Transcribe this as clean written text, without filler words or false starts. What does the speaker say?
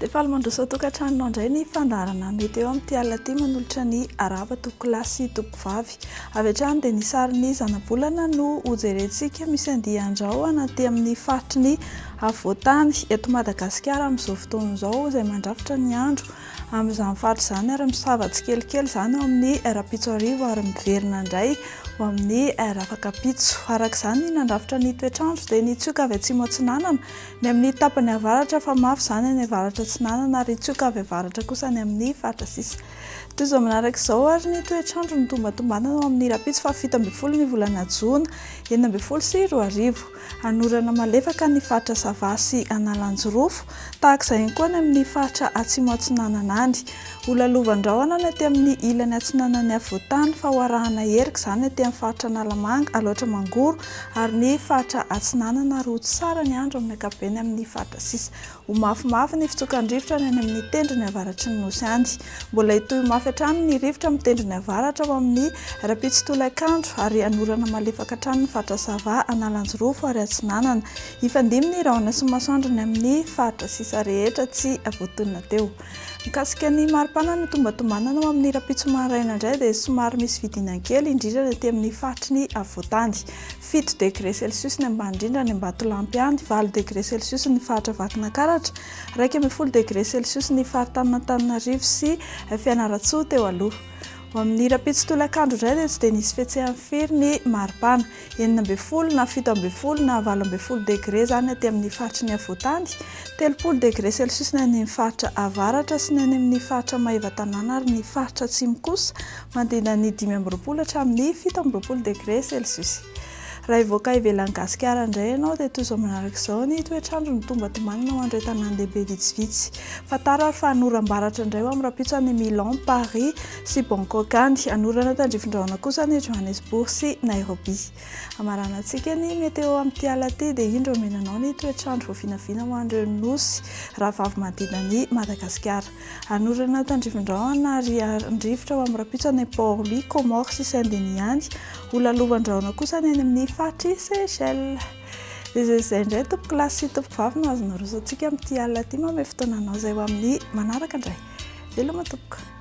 Dia faly mandroso ao an-tokantranonao indray ny fandaharana Météo amin'ity alina ity manolotra ny arahaba tompokolahy sy tompokovavy. Avy hatrany dia ny sarin'ny zanabolana no hojerentsika misy andian-drahona aty amin'ny faritry ny afovoan-tany eto Madagasikara amin'izao fotoana izao izay mandrafitra ny andro amin'izany faritra izany ary misava tsikelikely izany ao amin'ny rahampitso hariva ary miverina indray ho amin'ny rafakampitso. Araka izany ny nandrafitra ny toetr'andro dia ny tsioka avy atsimo atsinanana ny amin'ny tapany avaratra fa mafy izany any avaratra atsinanana ary tsioka avy avaratra kosa any amin'ny faritra sisa. Toy izao manaraka izao ary ny toetr'andro no tombantombanana ao amin'ny rahampitso faha 17 ny volana jona 2016. Hanorana malefaka ny faritra Sava sy Analanjirofo, tahaka izay ihany koa any amin'ny faritra atsimo atsinanana any. Ho lalovan-drahona ny aty amin'ny ilany atsinanan'ny afovoan-tany fa ho arahana herika izany aty amin'ny faritra Analamanga, Alaotra Mangoro ary ny faritra Atsinanana ary ho tsara ny andro amin'ny ankapobeny amin'ny faritra sisa. Ho mafimafy ny fitsokan-drivotra any amin'ny tendrony avaratry ny Nosy any. Mbola hitohy mafy hatrany ny rivotra amin'ny tendrony avaratra ho amin'ny rahampitso tolakandro ary hanorana malefaka hatrany ny faritra Sava, Analanjirofo ary Atsinanana. Hifandimby ny rahona sy ny masoandro ny amin'ny faritra sisa rehetra tsy voatonona teo. Mikasika ny maripana notombantombanana ho amin'ny rahampitso maraina indray dia somary misy fidinany kely, indrindra ny aty amin'ny faritry ny afovoan-tany. 7 degre celsius ny ambany indrindra any Ambatolampy any, 8 degre celsius ny faritra Vakinankaratra, 11 degre celsius ny faritanin'Antananarivo sy Fianarantsoa teo aloha. Ho amin'ny rahampitso tolakandro indray dia tsy dia nisy fihetsehany firy ny maripana. 16 na 17 na 18 degre izany aty amin'ny faritry ny afovoan-tany, 30 degre celsius ny any amin'ny faritra avaratra sy ny any amin'ny faritra Maevatanàna ary ny faritra atsimo kosa manodidina ny 25 hatramin'ny 27 degre celsius. Raha hivoaka ivelan'i Gasikara indray ianao dia toy izao manaraka izao ny toetr'andro no tombantombanana ho an'ireo tanàn-dehibe vitsivitsy. Fantaro ary fa hanoram-baratra indray ho amin'ny rahampitso any Milan, Paris sy Bangkok any. Hanorana tandrifin-drahona kosa any Johannesburg sy Nairobi. Hamaranantsika ny météo amin'ity alina ity dia indro omena anao ny toetr'andro voavinavina ho an'ireo nosy rahavavy manodidina an'i Madagasikara. Hanorana tandrifin-drahona ary handrivotra ho amin'ny rahampitso any Port-Louis, Comores sy Saint-Denis any. Ho lalovan-drahona kosa ny any amin'ny faritr'i Seychelles. Dia izay izay indray tompokolahy sy tompokovavy no azo naroso antsika amin'ity alina ity. Manome fotoana anao izay ho amin'ny manaraka indray. Veloma tompoko.